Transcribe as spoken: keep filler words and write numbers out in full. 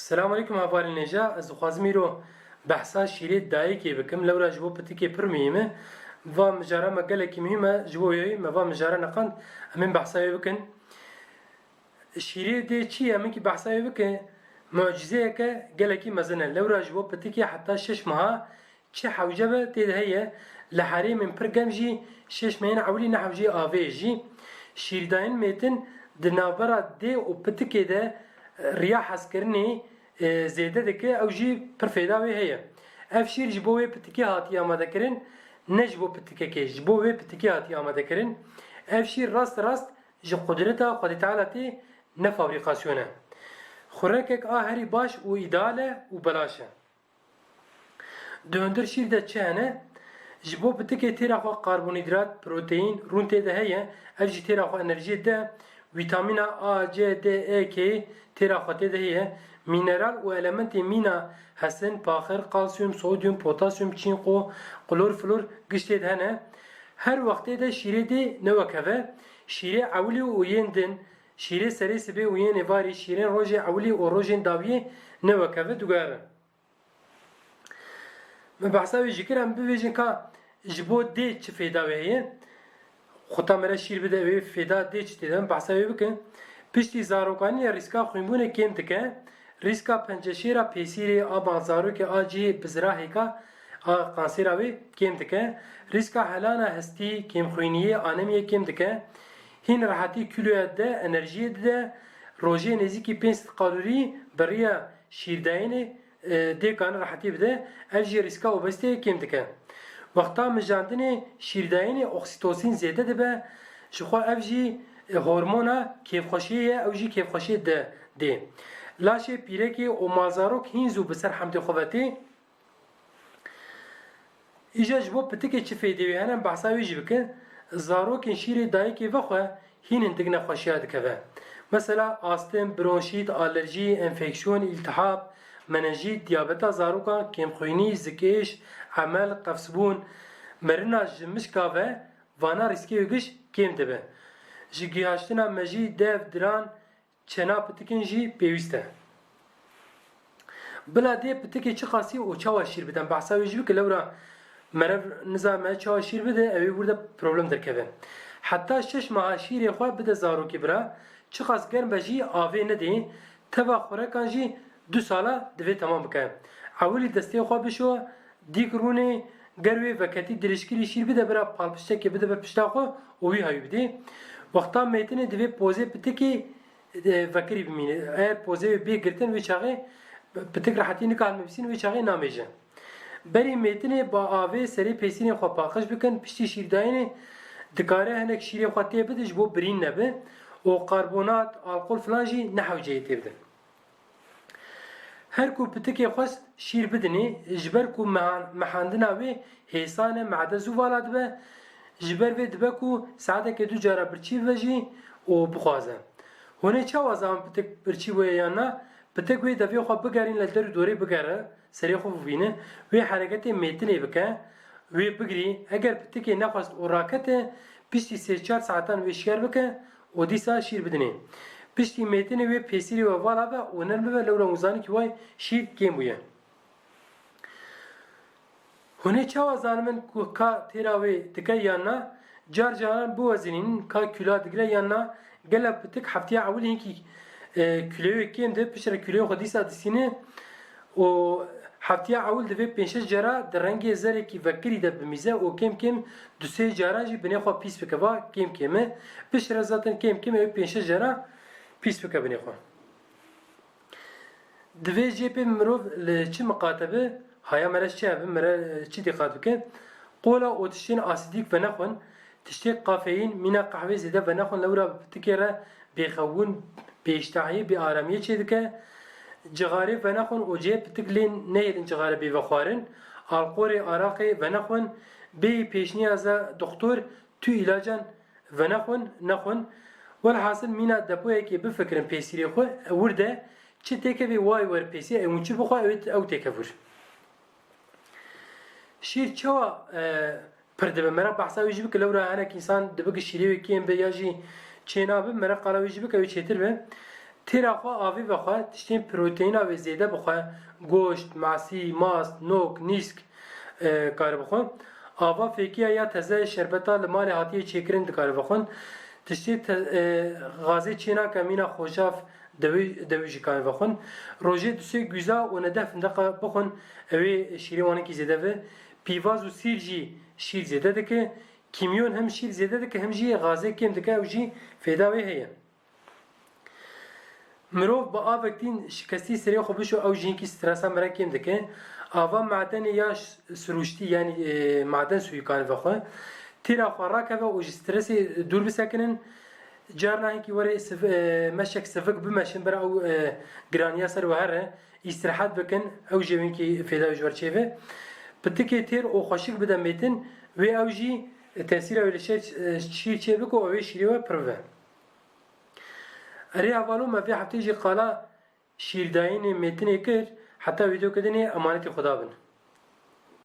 Selamun Eleykum hevalên hêja, ez dixwazim îro behsa şîrê dayikê bikim, lewra ji bo pitikê pir muhîm e. Va mijara me gelekî muhîm e, ji bo wê me va mijara neqand, em ên behsa wê bikin. Şîrê dê çi ye? Min kî behsa wê bike, mucizeyeke gelekî mezin e. Lewra ji bo pitikê heta şeş meha çi hewce be tê de heye. Li herêmên pir germ jî şeş mehên ewilî ne hewceyê avê ye jî. Şîrdayên mêtin di navbera dê û pitikê de riya hezkirinê, e, zêde dike, ew jî pir fêda wê heye. Ev şîr ji bo wê pitikê hatiye amadekirin, ne ji bo pitikekê, ji bo wê pitikê hatiye amadekirin. Ev şîr rast rast ji qudreta Xwedê Teala tê, ne fabrîkasyon e. Xurekek a herî baş û îdeal e û belaş e. Di hundir şîr de çi hene? Ji bo pitikê têra xwe karbonhîdrat, proteîn, rûn tê de heye, ev jî têra xwe enerjiyê de, vîtamîna A, C, D, E, K têra xwe tê de heye, mîneral û elementê mîna hesin, paxir, kalsiyum, sodyum, potasyum, çînko, klor, flor giş tê de hene. Her wextê de şîrê dê ne wek hev e. Şîrê ewilî û yên din, şîrê serê sibê û yên êvarî, şîrên rojê ewilî û rojên dawiyê ne wek hev e, diguherin. Min behsa wê jî kir, em bibêjin ka ji bo dê çi fêda wê heye. Xuta me re şîr bide, wê fêda dê çi tê de, em behsa wê bikin. Piştî zarokaniyê rîska xwînbûnê kêm dike, rîska penceşêra pêsîrê a malzarokê a cihê bizirahêka a kansêra wê kêm dike, rîska helana hestî, kêmxwîniyê, anemiyê kêm dike. Hîn rehetî kîloya de enerjiyê dide, rojê nêzîkî pênc sed kalorî bi riya şîrdayînê e, dê kane rehetî bide, ev jî rîska obezîteyê kêm dike. Wexta mijandinê şîrdayînê oksîtosîn zêde dibe, ji xwe ev jî, e, hormona kêfxweşiyê ye, ew jî kêfxweşiyê de dê. Laşê pîrekê û malzarok hîn zû bi ser hemdê xwe ve tê. Îja ji bo pitikê çi fêdê wê hene, em behsa wê jî bikin. Zarokên şîrê dayikê vexwe hîn hindik nexweşiya dikeve. Mesela astim, bronşît, alerjî, enfeksiyon, îltihab, menenjît, diyabeta zarokan, kêmxwînî, zikêş, emel, qefsbûn, mirina ji mişka ve vana rîskê wê giş kêm dibe. Ji gihaştina mejî, dev, diran, çena pitikên jî pêwîst e. Bila dê pitikê çiqasî û çawa şîr bide, em behsa wê jî bike, lewra mere niza me çawa şîr bide, ew ê wir de problem derkeve. Heta şeş meha şîrê xwe bide zarokê bira, çiqas germ be jî avê nedê, teva xurekan jî du sala divê temam bike. Ewilî destê xwe bişo, dîk rûnê, ger wê veketî dirêjkirî şîr bide bira palpiştekê bide ber pişta xwe û wî hawî bidê. Wexta mêtinê divê pozê pitikê, e, vekirî bimîne. Eger pozê wê bê girtin, wê çaxê pitik rehetî nikahilme bîsîn, wê çaxê namêje. Berî mêtinê ba avê serê pêsîrên xwe paqij bikin, piştî şîrdayînê dikare hinek şîrê xwe tê bide ji bo birîn nebe û karbonat, alkol filan jî ne hewceyê tê bidin. Her ku pitikê xwest şîr bidinê, ji ber ku mehan-, mehandina wê hêsan e, made zû vala dibe, ji ber vê dibe ku saeteke du cara birçî bibe jî û bixwaze. Hûn ê çawa zanin pitik birçî bûye yan na? Pitik wê devê xwe bigerîn, li der û dorê bigere, serê xwe bibîne, wê hereketê mêtinê bike, wê bigirî. Eger pitikê nexwest û rakete, piştî sê çar saetan wê şiyar bike û dîsa şîr bidinê. Piştî mêtinê wê pêsîrê we vala be û nerm bibe, lewra hûn zanî kî way şîr kêm bûye. Hûn ê çawa zanibin ku ka têra wê dike yan na? Car caran biwezînin ka kûla digire yan na? Gela pitik heftiya ewilî hinkî, e, kûleyê wê kêm dibe, piştre kûleyê xwe dîsa disîne û heftiya ewil divê pênc şeş cara di rengê zerekî vekirî de bimîze û kêm kêm du sê caran jî binê xwe pîs bike. Va kêm kêm e. Piştre zaten kêm kêm ew pênc şeş cara pîs bike binê xwe. Divê jê pê mirov li çi miqate be, haya mere çi hebe, mere çi dîqat bike? Kola û tiştên asîdîk venexwin, tiştê kafeîn, mîna qehwê zêde venexwin, lewra bi pitikê re bêxewin, bêîştahiyê, bêaramiyê çêdike. Cixarê venexwin û cihê pitik lê nehêlin cixare bê vexwarin. Alqorê, araqê venexwin, bêyî pêşniyaza doxtor, tu îlacan venexwin, nexwin. Welhasil mîna depoyekê bifikirin pêsîrê xwe, wir de çi têkevê wayê wer pêsî, ê hûn çi bixwe, ew, ew têkev wir. Şîr çawa, e, pir dibe? Mere behsa wê jî bike, lewra hinek însan dibe ku şîrê wê kêm be ya jî çênabe, mere qala wê jî bike, ew çêtir be. Têra xwe avê vexwe, tiştên proteîna wê zêde bixwe, goşt, masî, mast, nok, nîsk, e, kare bixwe. Ava fêkiya ya teze, şerbeta li malê hatiye çêkirin dikare vexwin. Tiştê te, e, gazê çênake mîna xojav, dewî, dewî jî kare vexwin. Rojê du sê guza û neh deh findeqa bixwin, ew ê şîrê wan hinkî zêde ve. Pîvaz û sîr jî şîr zêde dike. Kîmyon hem şîr zêde dike hem jî gazê kêm dike, ew jî fêda wê heye. Mirov bi avek din şikestî serê xwe bişo, ew jî hinkî stresa me re kêm dike. Ava madenê ya ş-, sirûştî, yanî, e, maden suyî kane vexwe. Têra xwe rakeve û ji stresê dûr bisekinin. Carna hinkî were siv-, e, meşek sivik bimeşin, bira ew, e, giraniya ser we here, îstirahet bikin, ew jî hinkî fêda ji wer çêve. Pitikê têr û xweşik bide mêtin, wê ew jî tesîra wê li şer, e, şîr çêbike û ew ê şîrê we pir bibe. Erê hevalû, me vê heftê jî qala şîrdayînê mêtinê kir, heta vîdeoke dinê emanetî Xuda bin.